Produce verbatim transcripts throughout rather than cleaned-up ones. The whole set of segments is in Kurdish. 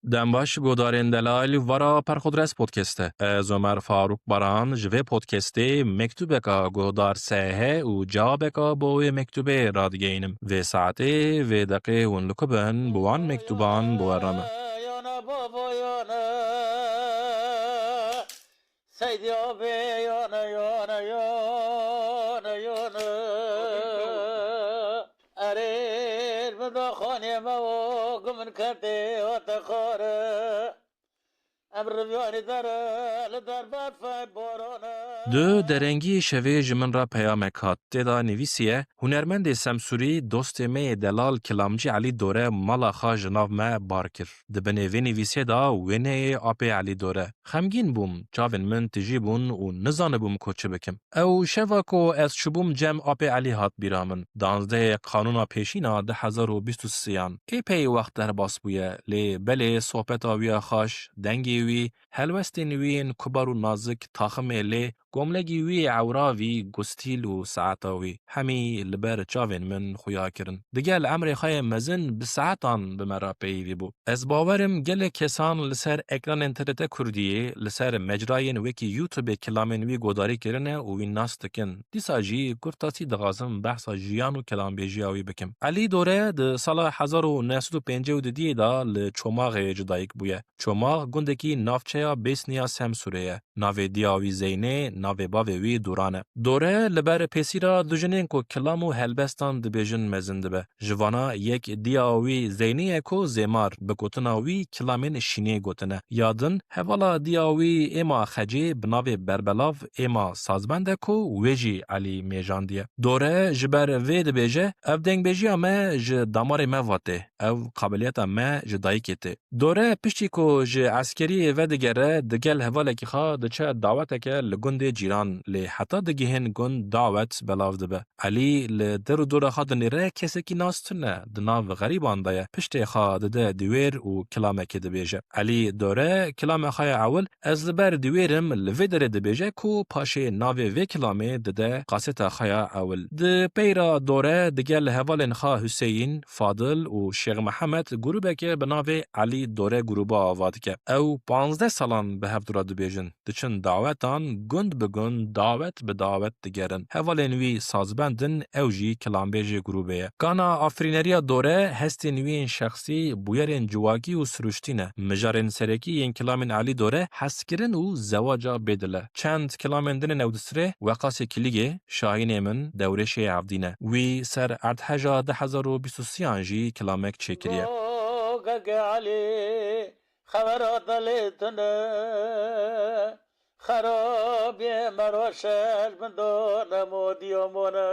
Dem baş, guhdarên delal, vara Perxudres Podcast e. Ez Omer Faruk Baran ji vê podcastê mektubeka guhdar S H û cewabeka bo wê mektubê radigeynim. Vê saetê, vê deqê hûn li ku bin, bi wan mektuban bi we re me. Yana baba yana, Seydi abi yana, yana, yana, yana. Erê, min da xanê me o, ku min ketê hate xare. Em riviyanî dere, li derbe fey borane. Di derengiyê şevê ji min re peyamek hat. Tê de nivîsiye, hunermendê Semsûrî, dostê me yê delal kilamcî Elî Dore mala xwe ji nav me bar kir. Di binê vê nivîsê de wêneyê apê Elî Dore. Xemgîn bûm, çavên min tijî bûn û nizanibûm ku çi bikim. Ew şeva ku ez çûbûm cem apê Elî hat bîra min. Danzdehê Qanûna Pêşîn a du hezar û bîst û sêyan. Êpey wext derbas bûye, lê belê sohbeta wî ya xaş, dengê wî, helwestên wî yên kubar û nazik, taximê lê, gomlegî wî, ewra vî, gustîl û saeta wî, hemî li ber çavên min xuya kirin. Digel emrê xwe yê mezin bi saetan bi me re peyivî bû. Ez bawer im gelek kesan li ser ekranên T R T Kurdiyê, li ser mecrayên wekî YouTube-ê kilamên wî godarî kirine û wî nas dikin. Dîsa jî kurtasî dixwazim behsa jiyan û kilambêjiya wî bikim. Elî Dore di sala hezar û neh sed û pêncî û didiyê de li Çomaxê ji dayik bûye. Çomax gundekî navçeya Bêsniya Semsûrê ye. Navê diya wî Zeynê, navê bavê wî Duran e. Dore li ber pêsîra du jinên ku kilam û helbestan dibêjin mezin dibe. Ji vana yek diya wî Zeynê ye ku Zêmar bi gotina wî kilamên şînê gotine. Ya din, hevala diya wî Êma Xecê bi navê Berbelav Êma Sazbend e ku wê jî Elî mêjandiye. Dore ji ber vê dibêje, ev dengbêjiya me ji damarê me ve tê, ev qabiliyeta me ji dayikê tê. Dore piştî ku ji eskeriyê vedigere, digel hevalekî xwe diçe daweteke li gundê cîran, lê heta digihên gund dawet belav dibe. Elî li der û dora xwe dinêre, kesekî nas tune, di nav xerîban de ye. Piştê xwe dide dîwêr û kilamekê dibêje. Elî Dore kilama xwe ya ewil, Ez li ber dîwêr im, li vê derê dibêje ku paşê navê vê kilamê dide kaseta xwe ya ewil. Di peyra Dore digel hevalên xwe Huseyîn, Fadil û Şêx Mihemed grûbeke bi navê Elî Dore Grûba ava dike. Ew panzdeh salan bi hevdû re dibêjin. Diçin dawetan, gund bi gund, dawet bi dawet digerin. Hevalên wî sazbend in, ew jî kilambêjê grûbê ye. Gana afirîneriya Dore, hestên wî yên şexsî, bûyerên civakî û siruştî ne. Mijarên serekî yên kilamên Elî Dore, hezkirin û zewaca bêdil e. Çend kilamên din ên ew di sirê, Weqasê Kilîgê, Şahînê Min, Dewrêşê Evdî ne. Wî ser erdheja du hezar û bîst û sêyan jî kilamek çêkiriye. Gogeke Elî, xebera delê tune. Xerabiyê me roşel min do nemo diyomone.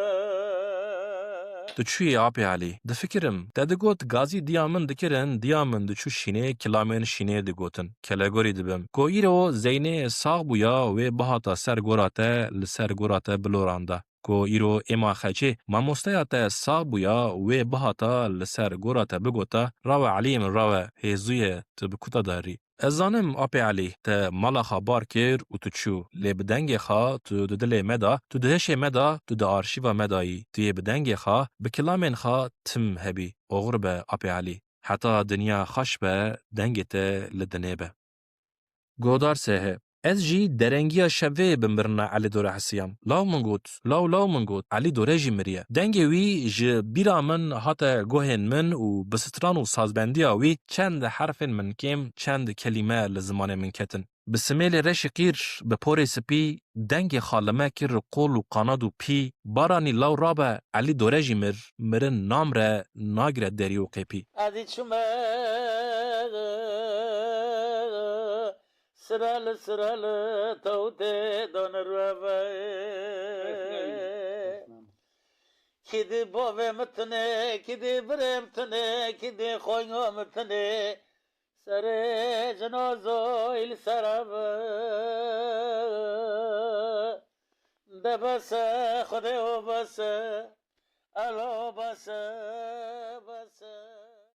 Tu çûyî apê Elî? Difikirim. Te digot gazî diya min dikirin, diya min diçû şînê, kilamên şînê digotin. Kelegorî dibim. Ku îro Zeynê sax bûya, wê bihata ser gora te, li ser gora te biloranda. Ku îro Êma Xecê, mamosteya te sax bûya, wê bihata li ser gora te bigota, Rawe Elî min rawe, hêzû ye, tu bi kuta de rî. Ez zanim, apê Elî, te mala xwe bar kir û tu çû, lê bi dengê xwe tu di dilê me de, tu di hişê me de, tu di arşîva me de yî. Tu yê bi dengê xwe, bi kilamên xwe tim hebî. Oxir be, apê Elî. Heta dinya xweş be, dengê te li dinê be. Guhdar S H. Ez jî derengiya şevê bi mirina Elî Dore hesiyam. Law min got, law law min got, Elî Dore jî miriye. Dengê wî ji bîra min hate guhên min û bi stran û sazbendiya wî çend herfên min kêm, çend kelîme li zimanê min ketin. Bi simêlê reşî qîr, bi porê spî, dengê xwe li me kir qol û qanad û pî, baranî law rabe, Elî Dore jî mir, mirin namre, nagire derî û qêpî. Ez ê çûme sirel sirel tewtê dane rueve. Kî di bavê min tune, kî di birê min tune, kî di xoyna min tune. Serê cinazoyî li ser ev e. De bes e, Xwedê o bes e. Elo bes e, bes e.